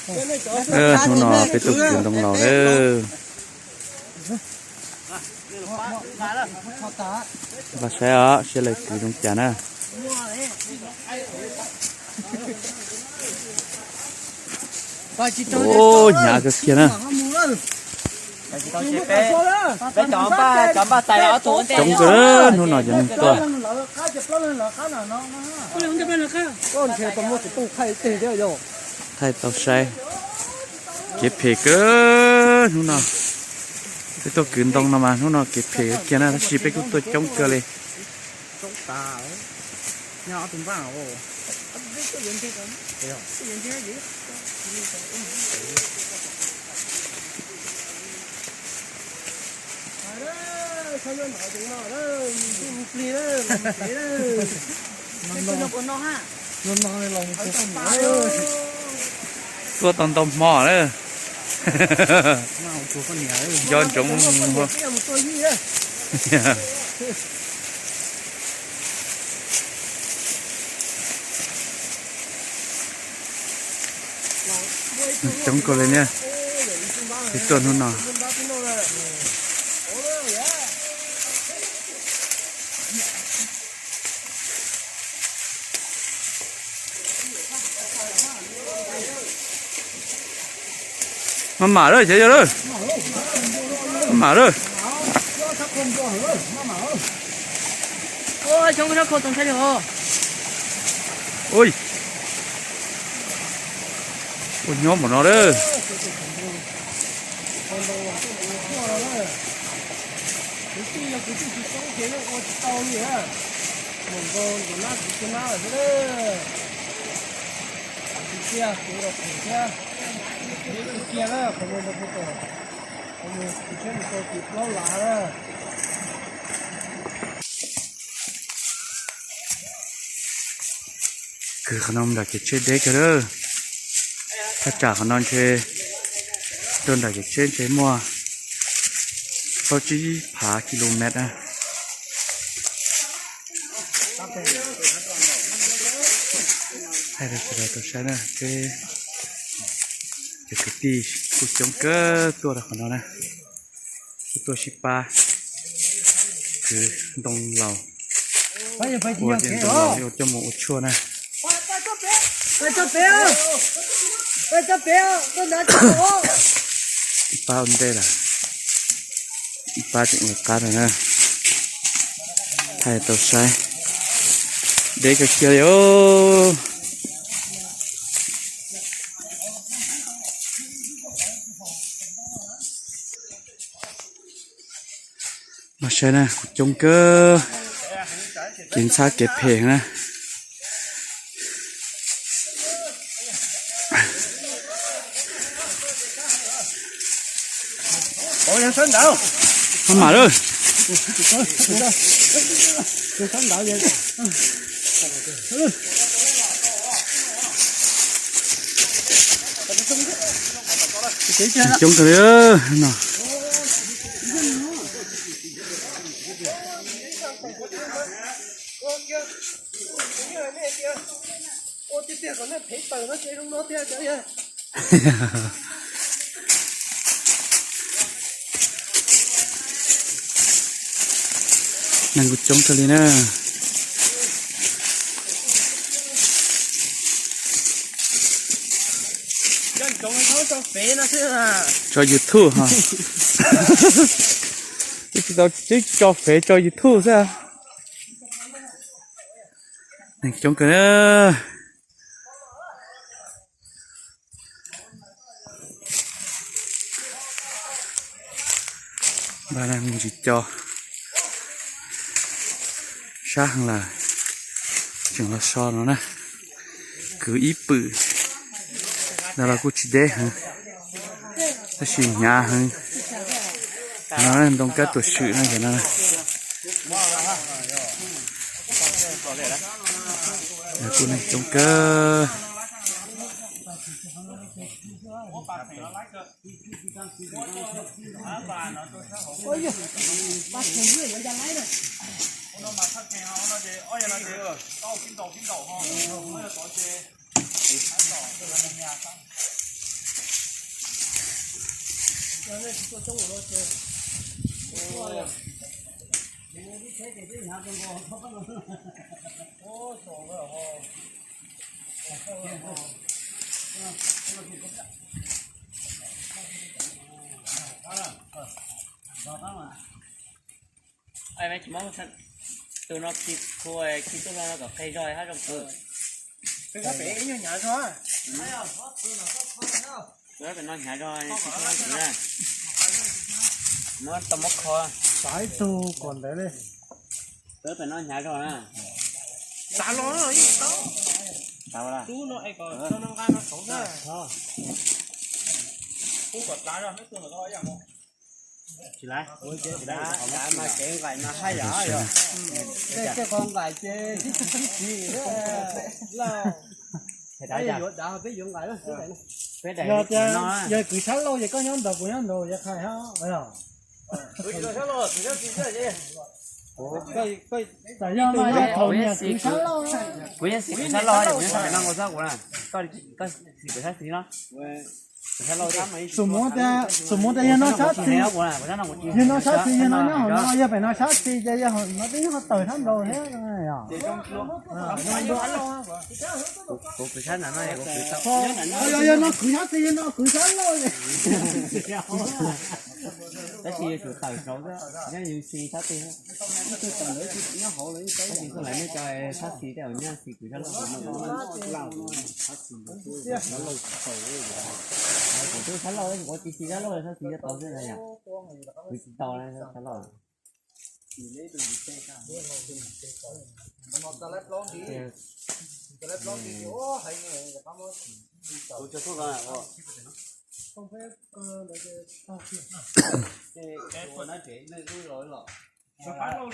Hnub no peb tuaj kwv ntoo laus lawm. Npaj saib os, saib lawv kwv zoo cas na. Hnyav kawg kiag na. Coob kawg, hnub no cov neeg tuaj. Thaij tau saib, kev phem kawg hnub no. Peb tuaj kwv ntoo no mas hnub no kev phem kawg kiag na, tab sis peb kuj tuaj coob kawg li. Tuaj tau ntau hmo lawm. Nco ntsoov. Coob kawg li niaj, peb tuaj hnub no. Maj mam lawm cov yawg lawm. Maj mam lawm. Ua nyob npaum no lawm. Kwv qhov no nram kev tsheb deb kawg lawm. Thaj tsam qhov no ntshe rau nram kev tsheb ntshe muaj plaub tsib phav kilomev na. Thaij rau sawv daws tau saib na, peb cov kwv tij kuj coob kawg tuaj rau qhov no na. Kuj tuaj sib pab kwv ntoo laus, ua ntoo laus ua coj mus ua tshuaj na. Ib pab ua ntej lawm, ib pab tseem ua qab rau na. Thaij tau saib, deb kawg kiag li os. Mas saib na, kuj coob kawg, kev ntxhab kev phem na. Maj mam lawm. Coob kawg li no. Neeg kuj coob kawg li na. Tso YouTube ha. Twb tsis tau, twb tso fev tso YouTube xwb. Neeg coob kawg na. Npaj me ntsis co, sab heev lawm, tseem los so no na. Kwv ib pwm, ntawd los kuj tsis deb heev, tab sis hnyav heev. No ntoo kab tuam swm no ces no kuj neeg coob kawg. Ai, tsis muab tus no khi khu, khi tuaj no kom qeg zog hab zoo. Peb pem ib nyuag hnyav zog. Peb pem no hnyav zog, khi tuaj no na. Muab tau muab kho. Xav ib tug kom ntawd li. Peb pem no hnyav zog na. Xav los ib tau. Xav los. Tub no es kom tau no nqa no saud na. Tsis laib, tsis laib mas kev nqaim mas haj yam yog. Tej qho nqaim ces tib tib tib lauj. Peb yuav dav peb yuav nqaim. Yog tias yog kwv Xab Lauj ces koj nyob nraud kuv nyob nraud yuav qhais hab. Tam yog mas yog thaum niam kwv Xab Lauj. Kuv yeej xis kwv Xab Lauj, kuv yeej xav pem no nkaus xwb kuv na. Koj xis kwv Xab Xis no. Xum muv tias yog no sab xis, yog no sab xis, yog no nyob hauv no, yog pem no sab xis ces yog no twb nyob tawm sab nraud thiab. Kuv kwv Xab Lauj no, yog no kwv Xab Xis, yog no kwv Xab Lauj. Tab sis yus tsum tawm saud xwb, nyob yus xis sab twg. Tab sis txoj lawv nej cov sab xis tej zaum nyaj xis kwv Xab Lauj. Kuv twb Xab Lauj, kuv tsis xis Xab Lauj, sab xis cov tau xwb na yom. Kuv tsis tau Xab Lauj. Xab Lauj